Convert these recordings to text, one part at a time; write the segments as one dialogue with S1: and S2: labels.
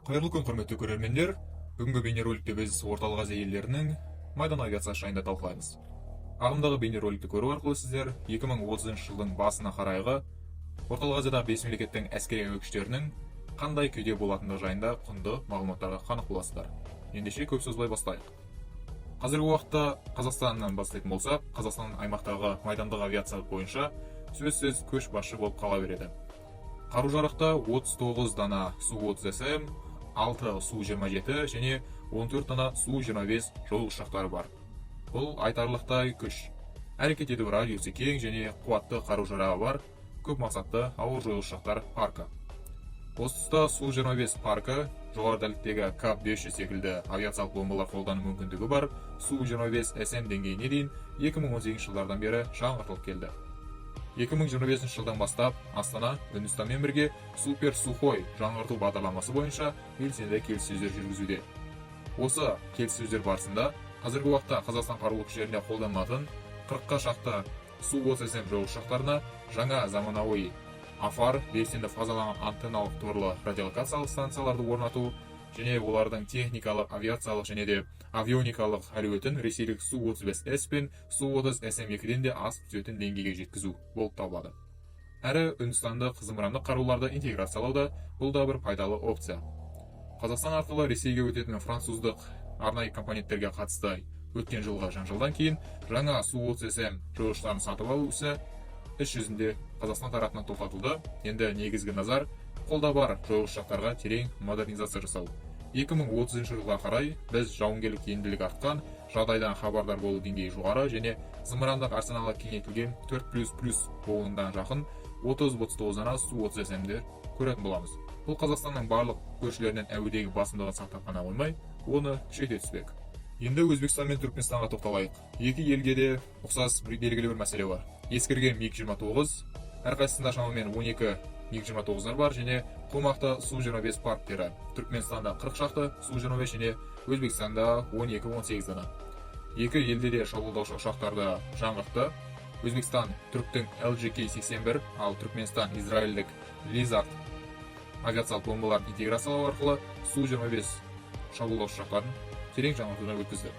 S1: Қайырлы күн, құрметті көрермендер! Бүгінгі бейнероликте біз Орталық Азия елдерінің майдан авиациясы жайында талқылаймыз. Ағымдағы бейнероликті көру арқылы сіздер 2030 жылдың басына қарайғы Орталық Азиядағы бес мемлекеттің әскери әуе күштерінің қандай күйде болатындығы жайында құнды мағлұматтарға қанық боласыздар. Ендеше, көп созбай бастайық. Қазіргі уақытта Қазақстаннан бастайтын болсақ, Қазақстан аймақтағы майдандық авиация бойынша сөзсіз көшбасшы болып қала береді. Қару жарақта 39 дана Су-30 СМ, 6 Су-27 және 14 дана Су-25 жойғыш ұшақтары бар. Бұл айтарлықтай күш. Әрекет ету радиусы кең және қуатты қару жарағы бар көп мақсатты ауыр жойғыш ұшақтар паркі. Осы тұста Су-25 паркі жоғары дәлдіктегі КАБ 500 секілді авиациялық бомбалар қолдану мүмкіндігі бар Су-25 СМ деңгейіне дейін 2018 жылдардан бері жаңғыртылып келді. 2025 жылдан бастап Астана Үндістанмен бірге Супер Сухой жаңғырту бағдарламасы бойынша белсенді келіссөздер жүргізуде. Осы келіссөздер барысында қазіргі уақытта Қазақстан қарулы күштерінде қолданылатын 40-қа шақты Су-30 СМ жойғыш ұшақтарына жаңа заманауи АФАР белсенді фазаланған антенналық торлы радиолокациялық станцияларды орнату және олардың техникалық, авиациялық және де авионикалық әлеуетін ресейлік Су-35С пен Су-30 СМ2-ден де асып түсетін деңгейге жеткізу болып табылады. Әрі үндістандық зымырандық қаруларды интеграциялауда бұл да бір пайдалы опция. Қазақстан арқылы Ресейге өтетін француздық арнайы компоненттерге қатысты өткен жылғы жанжалдан кейін жаңа Су-30 СМ жойғыштарын сатып алу ісі іс жүзінде Қазақстан тарапынан тоқтатылды. Енді негізгі назар қолда бар жойғыш ұшақтарға терең модернизация жасау. 2030 жылға қарай біз жауынгерлік тиімділігі артқан, жағдайдан хабардар болу деңгейі жоғары және зымырандық арсеналы кеңейтілген 4++ буынына жақын 30-39 дана Су-30 СМдер көретін боламыз. Бұл Қазақстанның барлық көршілерінен әуедегі басымдығын сақтап қана қоймай, оны күшейте түспек. Енді Өзбекстан мен Түркменстанға тоқталайық. Екі елге де ұқсас белгілі бір мәселе бар: ескірген МиГ 29. Әрқайсысында шамамен 12 МиГ 29-дар бар және қомақты Су-25 парктері. Түркменстанда 40 шақты Су-25 және Өзбекстанда 12-18 дана. Екі елде де шабуылдаушы ұшақтарды жаңғыртты. Өзбекстан түріктің LJK 81, ал Түркменстан израильдік Лизард авиациялық бомбаларын интеграциялау арқылы Су-25 шабуылдаушы ұшақтарын терең жаңғыртудан өткізді.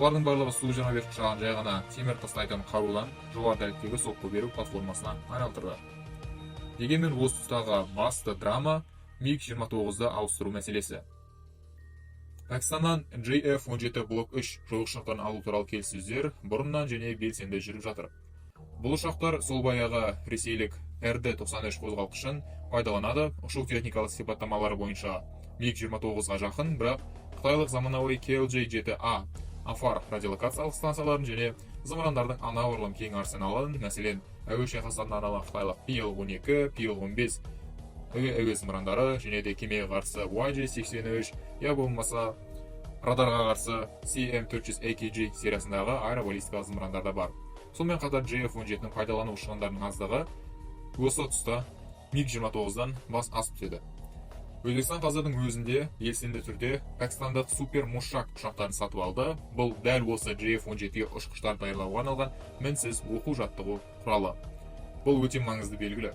S1: Бұлардың барлығы Су-25 ұшағын жай ғана темір тастайтын қарудан жоғары дәлдіктегі соққы беру платформасына айналдырды. Дегенмен осы тұстағы басты драма – МиГ 29-ды ауыстыру мәселесі. Пәкістаннан JF-17 Блок 3 жойғыш ұшақтарын алу туралы келіссөздер бұрыннан және белсенді жүріп жатыр. Бұл ұшақтар сол баяғы ресейлік РД-93 қозғалтқышын пайдаланады. Ұшу техникалық сипаттамалары бойынша МиГ 29-ға жақын, бірақ қытайлық заманауи KLJ-7A АФАР радиолокациялық станцияларын және зымырандардың анағұрлым кең арсеналын, мәселен, әуе шайқастарына арналған қытайлық PL-12, PL-15 әуе әуе зымырандары және де кемеге қарсы YJ-83, я болмаса радарға қарсы CM-400 AKG сериясындағы аэробаллистикалық зымырандар да бар. Сонымен қатар JF-17-нің пайдалану шығындарының аздығы осы тұста МиГ-29-дан бас асып түседі. Өзбекстан қазірдің өзінде белсенді түрде пәкістандық Супер Мушак ұшақтарын сатып алды. Бұл дәл осы JF-17-ге ұшқыштар даярлауға арналған мінсіз оқу жаттығу құралы. Бұл өте маңызды белгілі.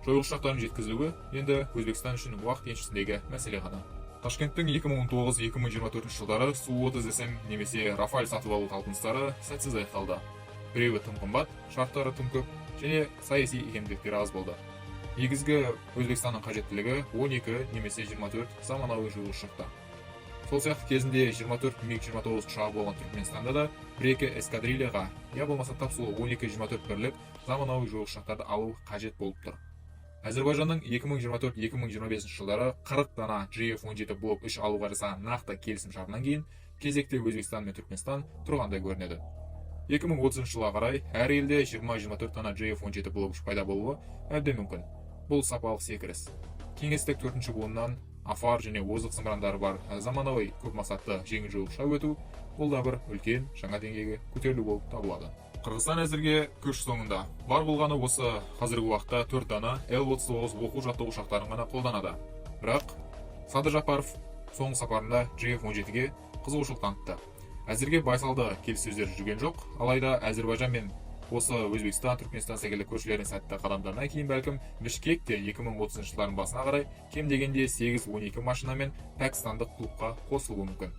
S1: Жойғыш ұшақтардың жеткізілуі енді Өзбекстан үшін уақыт еншісіндегі мәселе ғана. Ташкенттің 2019-2024 жылдары Су-30 СМ немесе Рафаль сатып алу талпыныстары сәтсіз аяқталды. Біреуі тым қымбат, шарттары тым көп және саяси икемділіктері аз болды. Негізгі Өзбекстанның қажеттілігі 12 немесе 24 заманауи жойғыш ұшақта. Сол сияқты кезінде 24 МиГ-29 ұшағы болған Түркменстанда да бір-екі эскадрильяға, я болмаса тап сол 12-24 бірлік заманауи жойғыш ұшақтарды алу қажет болып тұр. Әзірбайжанның 2024-2025 жылдары 40 дана JF-17 Блок 3 алуға жасаған нақты келісім шартынан кейін кезекте Өзбекстан мен Түркменстан тұрғандай көрінеді. 2030 жылға қарай әр елде 20-24 дана JF-17 Блок 3 пайда болуы әбден мүмкін. Бұл сапалық секіріс. Кеңестік төртінші буыннан АФАР және озық зымырандары бар заманауи көп мақсатты жеңіл жойғышқа өту – бұл да бір үлкен жаңа деңгейге көтерілу болып табылады. Қырғызстан әзірге көш соңында. Бар болғаны осы қазіргі уақытта төрт дана Л-39 оқу жаттығу ұшақтарын ғана қолданады. Бірақ Садыр Жапаров соңғы сапарында JF-17-ге қызығушылық танытты. Әзірге байсалды келіссөздер жүрген жоқ, алайда Әзірбайжан мен Осы Өзбекстан, Түркменстан секілді көршілердің сәтті қадамдарынан кейін, бәлкім, Бішкек те 2030 жылдардың басына қарай кем дегенде 8-12 машинамен пәкістандық клубқа қосылуы мүмкін.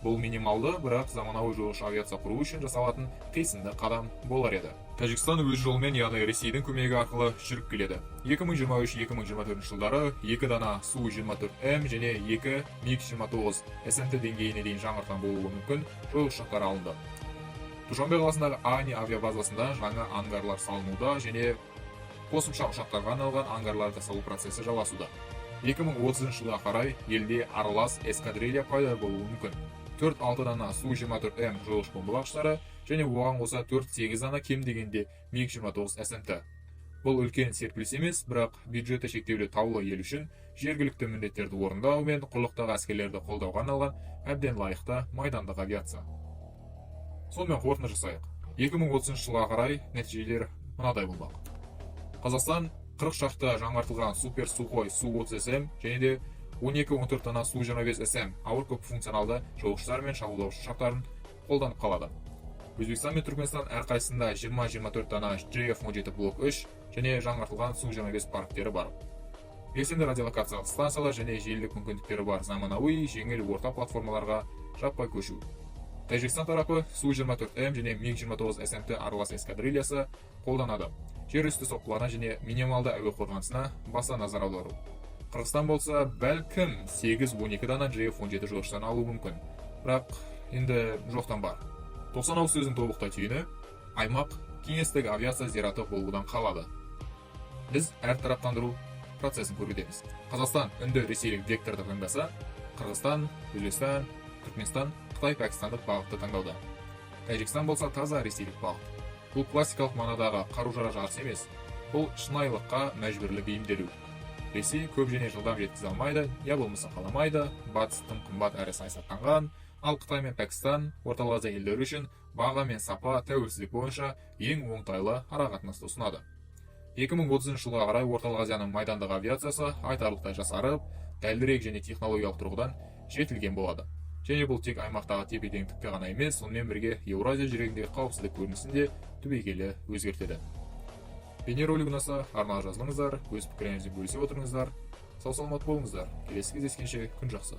S1: Бұл минималды, бірақ заманауи жолаушы авиация құру үшін жасалатын қисынды қадам болар еді. Тәжікстан өз жолымен, яғни Ресейдің көмегі арқылы жүріп келеді. 2023-2024 жылдары екі дана Су-24М және екі МиГ-29 СМТ деңгейіне дейін жаңғыртқан болуы мүмкін жолаушы ұшақтары алынды. Душанбе қаласындағы Ани авиабазасында жаңа ангарлар салынуда және қосымша ұшақтарға арналған ангарларды салу процесі жалғасуда. 2030 жылға қарай елде аралас эскадрилья пайда болуы мүмкін: 4-6 дана Су-24М жолаушы бомбалағыштары және оған қоса 4-8 дана кем дегенде МиГ-29 СМТ. Бұл үлкен серпіліс емес, бірақ бюджеті шектеулі таулы ел үшін жергілікті міндеттерді орындау мен құрлықтағы әскерлерді қолдауға арналған әбден лайықты майдандық авиация. Сонымен, қорытынды жасайық. 2030 жылға қарай нәтижелер мынадай болмақ: Қазақстан 40 шақты жаңартылған супер Сухой Су-30 СМ және де 12-14 дана Су-25 СМ ауыр көпфункционалды жолаушылар мен шабуылдаушы ұшақтарын қолданып қалады. Өзбекстан мен Түркменстан әрқайсысында 20-24 дана JF-17 Блок 3 және жаңартылған Су-25 парктері бар. Белсенді радиолокациялық станциялар және желілік мүмкіндіктері бар заманауи жеңіл орта платформаларға жаппай көшу. Тәжікстан тарапы Су-24М және МиГ-29 СМТ аралас эскадрильясы қолданады. Жер үсті соққыларына және минималды әуе қорғанысына баса назар аудару. Қырғызстан болса, бәлкім, 8-12 дана JF-17 жолаушыларын алуы мүмкін. Бірақ енді жоқтан бар. 90 ауыз сөздің тобықтай түйіні: аймақ кеңестік авиация зираты болудан қалады. Біз әртараптандыру процесін көрудеміз. Қазақстан үнді ресейлік векторды таңдаса, Қырғызстан, Өзбекстан, Түркменстан қытай пәкістандық бағытты таңдауда. Тәжікстан болса, таза ресейлік бағыт. Бұл классикалық мағынадағы қару жарақ жарысы емес, бұл шынайылыққа мәжбүрлі бейімделу. Ресей көп және жылдам жеткізе алмайды я болмаса қаламайды, Батыс тым қымбат әрі саясаттанған, ал Қытай мен Пәкістан Орталық Азия елдері үшін баға мен сапа, тәуелсіздік бойынша ең оңтайлы арақатынасты ұсынады. 2030 жылға қарай Орталық Азияның майдандық авиациясы айтарлықтай жасарып, дәлірек және технологиялық тұрғыдан жетілген болады. Және бұл тек аймақтағы тепе-теңдікті ғана емес, сонымен бірге Еуразия жүрегіндегі қауіпсіздік көрінісін де түбегейлі өзгертеді. Бейнеролик ұнаса, арнаға жазылыңыздар, өз пікірлеріңізбен бөлісе отырыңыздар. Сау саламат болыңыздар, келесі кездескенше, күн жақсы.